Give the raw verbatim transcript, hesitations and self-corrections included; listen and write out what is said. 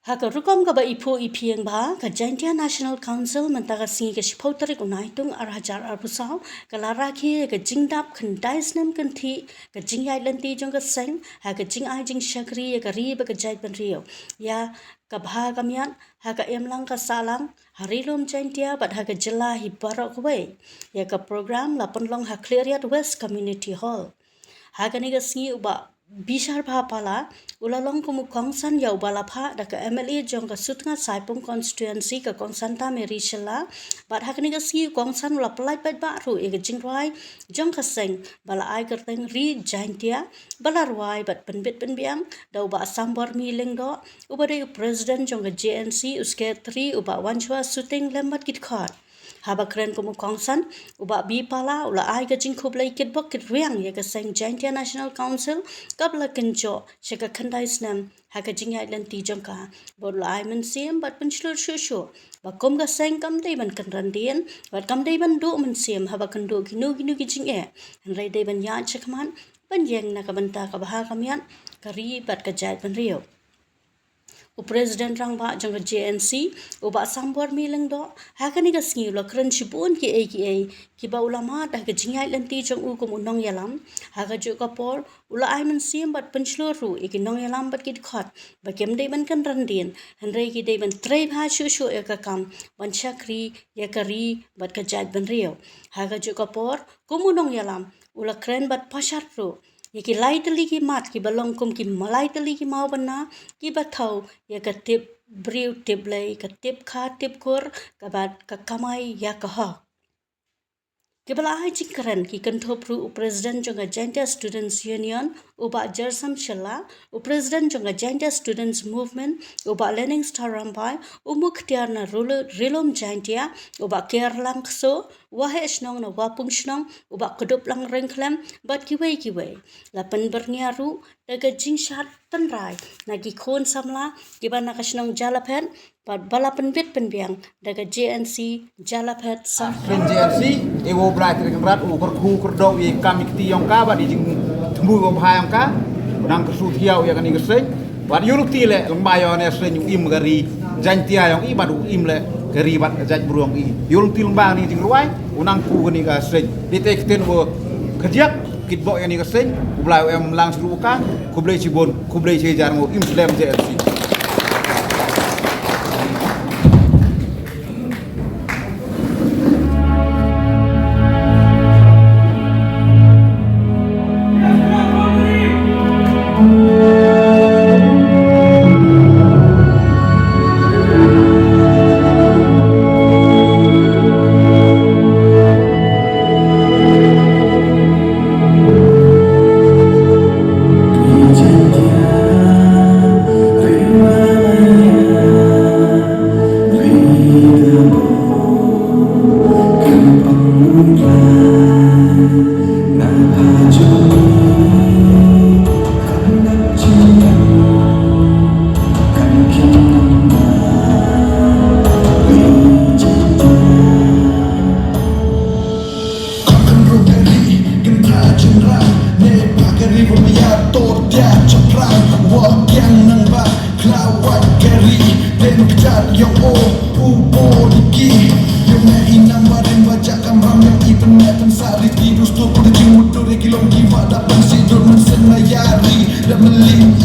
Ha ka rukom kaba iphuh iphieng bha, ka Jaintia National Council mynta ka sngi ka shiphew tarik u Naitung ar hajar arphew saw ka la rakhe ïa ka jingdap khyndai snem kynthih ka jingïaid lynti jong ka seng ha ka jingai jingshakri ïa ka ri bad ka jaitbynriew, ïa ka bha ka miat ha ka imlang ka sahlang ha Ri Lum Jaintia bad ha ka jylla hi baroh kawei. Ïa ka program la pynlong ha Khliehriat West Community Hall. Ha kane ka sngi u Bah Bishar Bha Pala u la long kum u kongsan ïa uba la phah da ka M L A jong ka Sutnga Saipung constituency, ka Kong Santa Mary Shylla. Bad ha kane ka sngi u kongsan u la pyllait paidbah ruh ïa ka jingrwai jong ka seng ba la ai kyrteng Ri Jaintia, ba la rwai bad pynbit pynbiang da u Bah Sambormi Lyngdoh uba dei u president jong ka J N C, u secretary u Bah Wanchwa Suting lem bad ki dkhot. Haba kren kum u kongsan, u Bah B Pala u la ai ka jingkhublei kitbok kitrwiang ïa ka seng Jaintia National Council kaba la kynjoh sha ka khyndai snem ha ka jingïaid lynti jong ka, bad u la ai mynsiem bad pynshlur shuh shuh ba kum ka seng kam dei ban kynran dien bad kam dei ban duh mynsiem haba kynduh kino kino ki jingeh, hynrei dei ban ïaid shakhmat ban ïeng na ka bynta ka bha ka miat ka ri bad ka jaitbynriew. U President Rangbah jong ka J N C, u Bah Sambormi Lyngdoh, ha kane ka sngi u la kren shibun kiei kiei kiba u la mad ha ka jingïaid lynti jong u kum u nongïalam. Ha kajuh ka por u la ai mynsiem bad pynshlur ruh ïa ki nongïalam bad ki dkhot ba kim dei ban kynran dien, hynrei ki dei ban trei bha shuh shuh ïa ka kam ban shakri ïa ka ri bad ka jaitbynriew. Ha kajuh ka por kum u nongïalam u la kren bad pashar ruh ïa ki lai tylli ki mat kiba long kum ki lai tylli ki mawbynna kiba thew ïa ka tip briew tip Blei, ka tip kha tip kur, kaba ka kamai ïa ka hok. Kiba la ai jingkren ki kynthup ruh u President jong ka Jaintia Students Union, u Bah Jersam Shylla, u President jong ka Jaintia Students Movement, u Bah Leningstar Rymbai, u Muktiar na Rulu-, Ri Lum Jaintia, u Bah Kiarlang Kso, Waheh Shnong na Wapung Shnong, u Bah Kduplang Ryngkhlem, bad kiwei kiwei. La pynbyrngia ruh da ka jingshad tynrai na ki khun samla kiba na ka shnong Jalaphet, bad ba la pynbit pynbiang da ka J N C Jalaphet Sub. Seng J N C, e u Blai Tyrkhynrad u kyrkhu kyrdoh ïa ka kam ïa ka kti jong ka bad ïa ka jingthmu ka bha jong ka, u nang kyrsu thiaw ïa kane ka seng. Bad ïoh lynti leh lyngba ïa kane ka seng u im ka ri Jaintia jong i bad u im leh ka ri bad ka jaitbru jong i. Ïoh lynti lyngba kane ka jingrwai u nang kyrkhu kane ka seng. Dei te ktien ba khadjiak kitbok ïa kane ka seng, u Blai u em lang sha ruh ka. Khublei shibun, khublei shihajar nguh, im slem J N C. Kan ruh ka ri, kan tha jingrai, ne pa ka ri ba maya tor dia chaprai, wa kiang nang ba, kla wat ka ri, den kjat yong o, u bo di ki, yong me i nang ba ren ba ja kam ram yong i pen me pen sa ri ki dus tu pu di jing mutu ri ki long ki wa da pen si dur men sen na ya ri, da men ling